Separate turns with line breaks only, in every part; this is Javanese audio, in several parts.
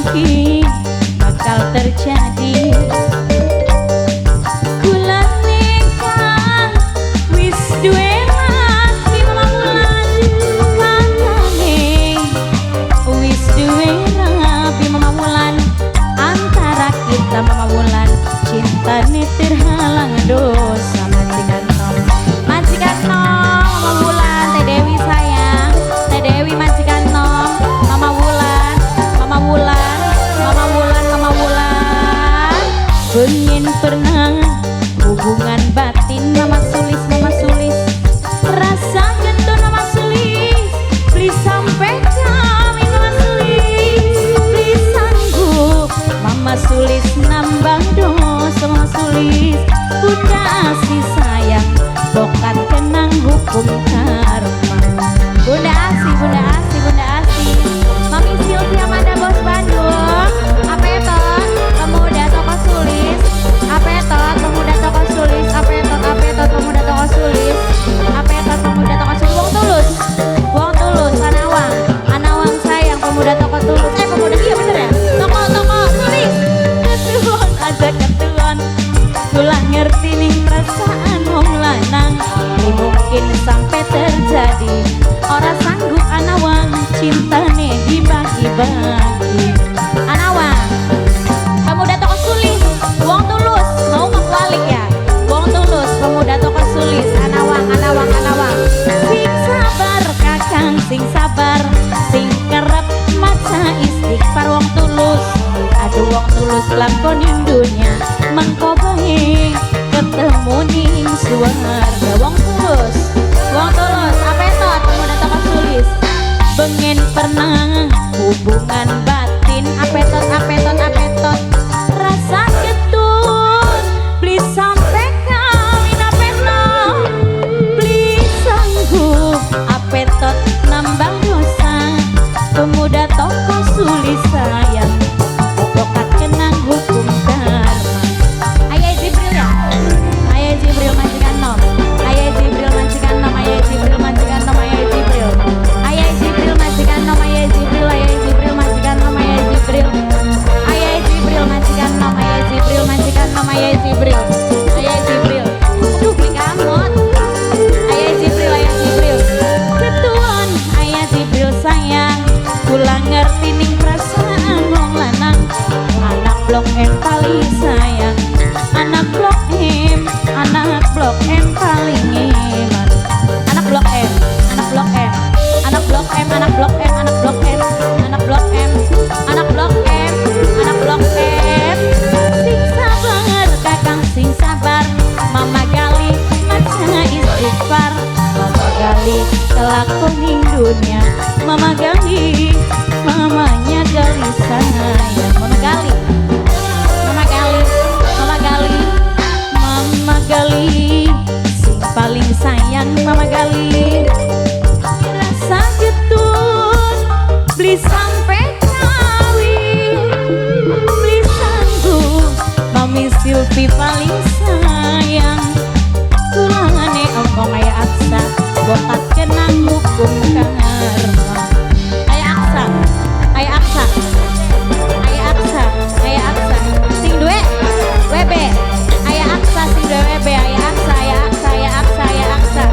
mungkin bakal terjadi. Kula nikah wis duwe laki Mama Wulan, kakange wis duwe rabi Mama Wulan. Antara kita Mama Wulan cintane terhalang dosa. Majikan nom, majikan nom Mama Wulan, Teh Dewi sayang, Teh Dewi majikan nom, Mama Wulan, Mama Wulan, Mama Wulan, Mama Wulan. Pengen pernah hubungan batin Mama Sulis, Mama Sulis, rasa getun Mama Sulis, beli sampai kawin Mama Sulis, beli sanggup Mama Sulis nambah dosa Mama Sulis. Bunda Asih sayang, bokat kenang hukum karma. Bunda Asih, Bunda Asih, Bunda Asih, Mami Silvia Manda Bos Bandung, Apetot, pemuda toko Sulis, Apetot, pemuda toko Sulis, Apetot, Apetot, pemuda toko Sulis, Apetot, pemuda toko Sulis, Wong Tulus, Wong Tulus, Anawang, Anawang sayang, pemuda toko Tulus, pemuda iya bener ya, toko toko Sulis, ketuon aja ketuon, kula ngerti ning perasaan wong lanang, ini mungkin sampai terjadi, ora sanggup Anawang cintane dibagi-bagi. Anawang, pemuda toko Sulis, Wong Tulus, mau kebalik ya, Wong Tulus, pemuda toko Sulis, Anawang, Anawang, Anawang. Sing sabar kakang, sing sabar, sing kerep maca istighfar Wong Tulus. Aduh Wong Tulus lakonin dunia, mengko bae ketemu ning suwarga. Wong Tulus, Wong Tulus, apetot pemuda toko Sulis. Pengen pernah hubungan batin, apetot, apetot, apetot, rasa getun, beli sampai kawin apetot, beli sanggup apetot nambah dosa. Pemuda toko Sulis sayang, bokat kenang hukum karma. Ayah Jibril ya, Ayah Jibril majikan nom, Ayah Jibril majikan nom, Ayah Jibril majikan nom, Ayah Jibril, Ayah Jibril majikan nom, Ayah Jibril, Ayah Jibril majikan nom, Ayah Jibril, Ayah Jibril majikan nom, Ayah Jibril majikan nom, Ayah Jibril, Ayah Jibril. Aduh beli kamot. Ayah Jibril, Ayah Jibril, ketuan Ayah Jibril sayang, kula ngerti ning perasaan wong lanang. Anak Blok M paling sayang, anak Blok M, anak Blok M paling eman. Anak Blok M, anak Blok M, anak Blok M, anak Blok M, anak Blok M, anak Blok M, anak Blok M, anak Blok M. Sing sabar kakang, sing sabar, Mama Gali maca istighfar. Mama Gali kelakuan dunia, Mama Gali, mamanya Gali sayang. Mama Gali, Mama Gali, Mama Gali, Mama Gali, sing paling sayang Mama Gali. Rasa getun, beli sampai kawin, beli sanggup, Mami Silvi paling sayang. Kulane omong Ayah Aksa, bokat kenang hukum karma. Ayah Aksa, Ayah Aksa, Ayah Aksa, Ayah Aksa, sing duwe WB, Ayah Aksa sing duwe WB, Ayah Aksa, Ayah Aksa, Ayah Aksa, Ayah Aksa,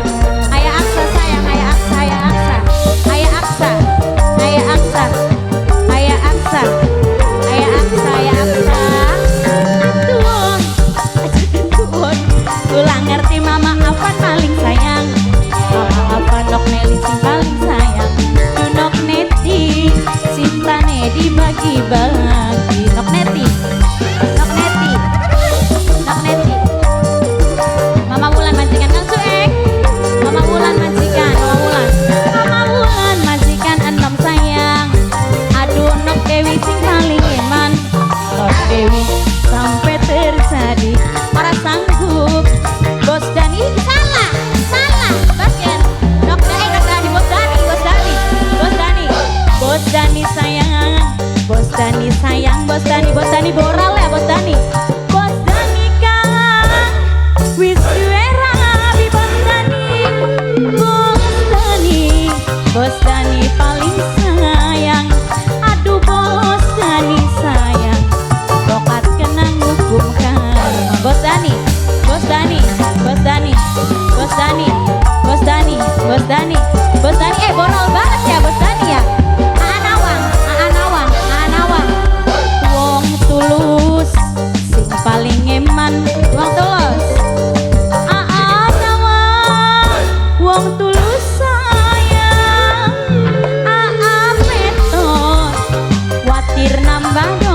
Ayah Aksa sayang, Ayah Aksa, Ayah Aksa, Ayah Aksa, Ayah Aksa, Ayah Aksa, Ayah Aksa, Ayah Aksa. Ketuon, aja ketuon, kula ngerti Mama Afan paling sayang, Mama Afan nok Neli sing paling sayang, Nok Neti cintane dibagi-bagi. Nok Neti, Nok Neti, Nok Neti, Mama Wulan majikan Kang Suek, Mama Wulan majikan, Mama Wulan, Mama Wulan majikan enom sayang. Aduh Nok Dewi sing paling eman, Nok Dewi sampai terjadi ora sanggup. Bos Dani salah, salah, bagian Nok Dani, Nok Dani, Bos Dani, Bos Dani, Bos Dani, Bos Dani sayang, Bos Dani sayang, Bos Dani, Bos Dani boral ya Bos Dani, Bos Dani kang wis duwe rabi Bos Dani, Bos Dani, Bos Dani paling sayang. Aduh Bos Dani Tambah.